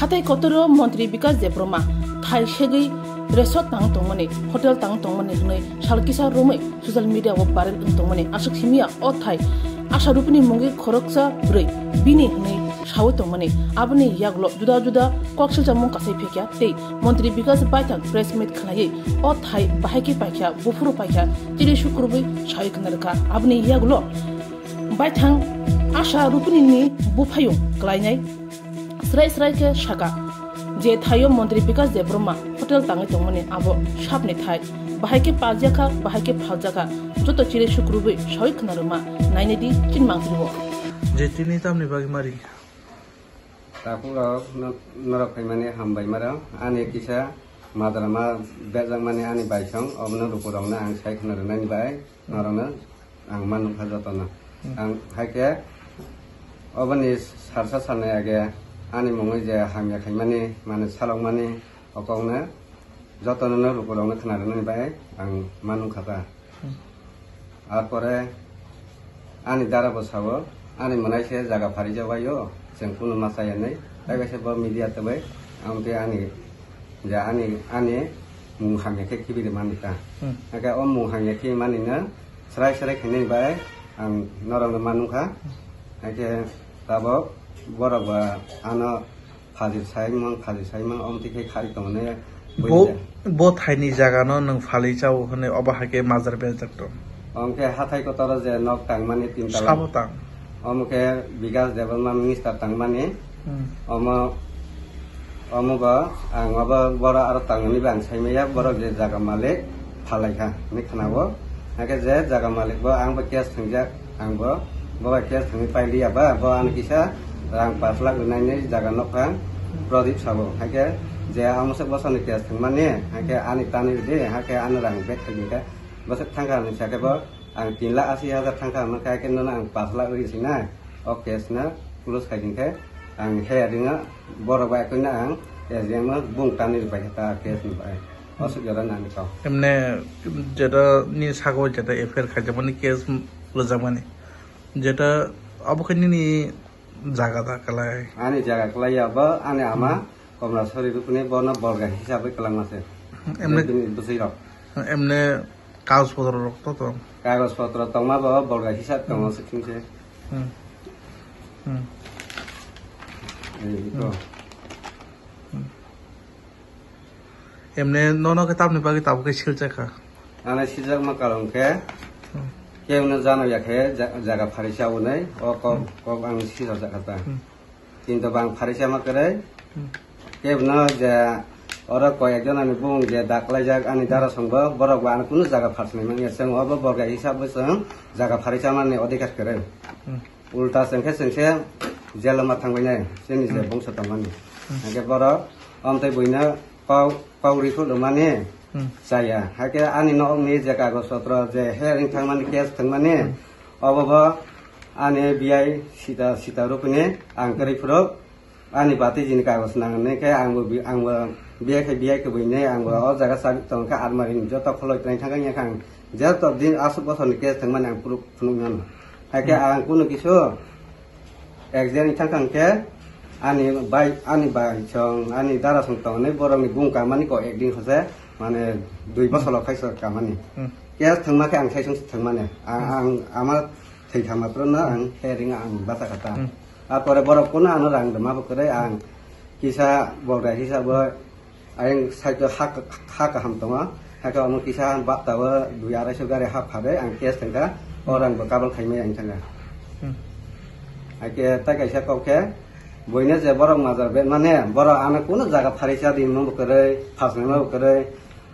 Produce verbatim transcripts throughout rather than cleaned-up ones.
Hatai kotoro Montri Bikas Debbarma thai segwi resort tang tongmani, hotel tang tongmani hwnwi sal kisa romwi social media o viral wng tongmani aswk simiya o thai Asha Rupini mungwi khoroksa bwrwi bini hwnwi sawi tongmani. Aboni yagulo juda juda kok silchamung kasai phekya tei Montri Bikas baithang press meet khlaiwi o thai bahai khe paikha, buphuru paikha, chiri sukrubwi sawi khna rwkha. Aboni yagulo baithang Asha Rupini ni buphayung klainai srai srai khe saka je thaio Montri Bikas Debbarma hotel tangwi tongmani abo sapni thai. Bahai khe pajak kha, bahai khe phaljak kha. Joto chiri sukrubwi sawi khna rwma nainai di chini mangpili o. Je tini tamni bagwi mari. Takhuk rok no-, norok phaimani hambai maro. Ani kisa madrama berjakmani ani baisong obono lukurokno ang sai khna rwnani bai norokno ang ma nukha jotono. Hmm. Ang hai khe oboni sarsa sanai age ani mungwi je hamya khaimani, mane salokmani o kokno jotono no lukurokno khna rwnani bai ang ma nukha ta. Hmm. Ar pore ani dara bo sao, ani mwnai se jaga pharijak bai o, chwng kunu ma chaya nai. Tai bai se bo media twi bai, ang tei ani, ja ani, ani mung hamya khe khibi rwmani ta. Hmm. Hakhe o mung hamya khibi mani no srai srai khainani bai ang norok no ma nukha. Hakhe tabok borok ba ano Phajir saimang, phajir saimang, omtwi khe khari tongo ne. Bo, bo thaini jaga no nwng phalwi chao hwnwi obo hai khe majra berjak tong. Omkhe hathai kotoro je nok tangmani tin tala. Sabo tang. Omkhe Bikas Debbarma minister tangmani. Hmm. Omo, omo bo ang obo boro aro tangmani bo ang saimaya, borok je jaga malik. Phalai kha, hinwi khna-o. Hakhe je jaga malik bo ang bo case thwngjak, ang bo, bo bai case thwngwi pai liya ba, bo ano kisa rang pash lakh rwnai hinwi jaga nokha Pradip sabo. Hakhe je ang bwswk bosoni case thwngmani, hakhe ani tanwi rwdi, hakhe ano rang back khaidi khe bwswk thangkha hinwi sakhe bo ang tin lakh asi hajar thangkha hwnwi khe, hakhe nono ang pash lakh rwi sinai, o case no close khaidi khe ang hearing o borok bai khe no ang S D M o bung tanwi rwbai kha ta case ni bai. Aswk jora nani kok. Emne jeta ni sago jeta F I R khaijakmani case lujakmani. Jeta abo khe nini jaga da kalai. Ani jaga kalai ya bo ani ama Komla Sori Rupini bono borga hisabwi kwlangma se. Emne bini bwswi rok. Emne kagoj potro rok to to. Kagoj potro tongma bo borga hisab tongo se khingse. Hmm. Hmm. Ei ko. Hmm. Emne nono khe tamni bagwi tabuk khe silchakha? Ano siljakma karon khe, hmm, kebo no jano ya khe ja-, jaga pharisa hwnwi o kok, hmm, kok ang siljak kha ta. Hmm. Kintu bang pharisa ma kwrwi, hmm, kebo no je oro koi ek jona ni bung je dak laijak ani dara song bo borok bo ano kunu jaga pharsa nai manya, chwng obo borga hisab bo chwng jaga pharisa mani odhikar kwrwi. Hmm. Ulta chwng khe chwng se jelo ma thangbai nai, chini je, hmm, bongso tongmani. Hmm. Hake borok omtwi buino kok, kok rikhulo mani, hmm, chaya. Hake ani nokni je kagoj potro je hearing thangmani, case thangmani, hmm, obo bo ani biyai Sita, Sita Rupini ang kwrwi phuru. Ani bati jini kagoj nang nai khe ang bo bi-, ang bo biyai khe biyai kwbwi nai ang bo o jaga chari tong khe almari ni joto kholoi twlang thang khe ang joto din aswk bosor ni case thangmani ang proof phunuk nano. Hai khe, hmm, ang kunu kisu accident thang kang khe ani bai, ani bai song, ani dara song tong nai borok ni bung kamani ko ek din khose mane dui bosor lo khaisa kamani. Hmm. Case thangma khe ang saisung thangmani. Ang, hmm, ang ama thwi thangma pro no ang hearing ang basa kha ta. Hmm. A pore borok kuno ano rang rwma bo kwrwi ang kisa borga hisabo ayang side o ha, ha kaham tongo, hakhe omo kisa bapta o dui arai so gari ha pharwi ang case thangkha, o rang bo kabul khaimai ang thangkha. Hmm. Hakhe tai kaisa kok khe buino je borok majra be mane borok ano kuno jaga pharisa di mo bo kwrwi, phasnai mo bo kwrwi,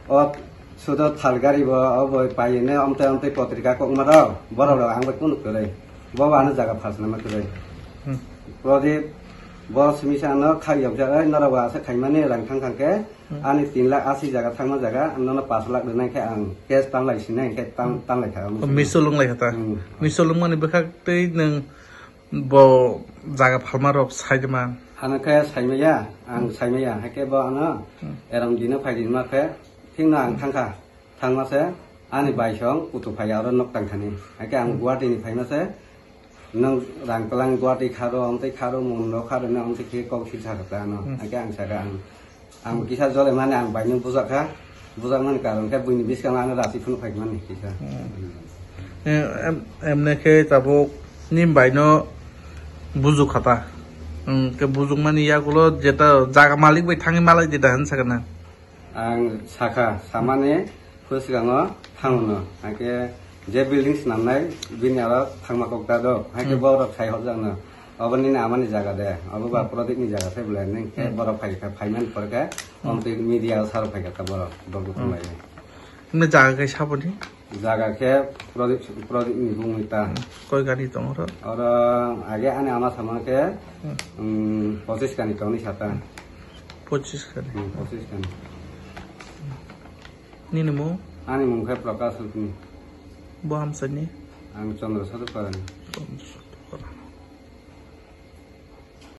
O sudo thal gari bo, o bo paiyene omtwi omtwi potrika kokma rok, borok rok ang bai kunu kwrwi. Bo bo ano jaga phalsana ma kwrwi. Hmm. Prodip, bo simi sa ano khak yok jak, oi norok bo aswk khaimani rang thang thang khe, hmm, ani tin lakh asi jaga thangma jaga, nono pash lakh rwnai khe ang cash tanglai sinai, hwnkhe tang-, tanglai kha. Misul wng lai kha ta? Hmm. Misul wng mani bwkhak tei nwng bo jaga phalma rok sai de ma? Ano khe saimaya, ang, hmm, saimaya, hakhe bo ano, hmm, erom dino phai di ma khe, Thikno ang thangkha, thangma se ani bai song kutu phai aro nok tangkhani. Hakhe ang Guwahati ni phaima se Nwng rang kwlang Guwahati kharo, amtwi kharo, Mumbai kharo, nwng amtwi khe kok sir sakha ta ano. Hmm. Hake ang sakha ang, ang kisa jole mani ang baino bujakha, bujakmani karon khe buini biskango ano rachi phunu phaimani kisa. Hmm. Hmm. Eh, em-, emne khe tabuk ni baino bujuk khata. Hmm, ke bujukmani yagulo jeta jaga malik bai thangwi malai jeta hin sakha na. Ang sakha, samani, hmm, phusgango thangono. Hake je building snamnai, bini aro thangma kokta do. Hake, hmm, borok sai hokjakno. Obo nini amani jaga de, obo ba, hmm, Prodip ni jaga se bole, nini khe, hmm, borok phai kha, phaiman pore khe, hmm, omtwi media o saro phai kha borok, borok, hmm, bukhum bai. Himne jaga khe saboni? Jaga khe Prodip, Prodip ni bumui ta. Hmm. Koi gari tongo oro? Oro age ani ama samang khe, hmm, um, pochis kani tongni sata. Pochis kani. Hmm, pochis kani. Nini mung? Ani mung khe Prakash Rukni. Bo hamsani? Ang Chandra Sadhu Parani.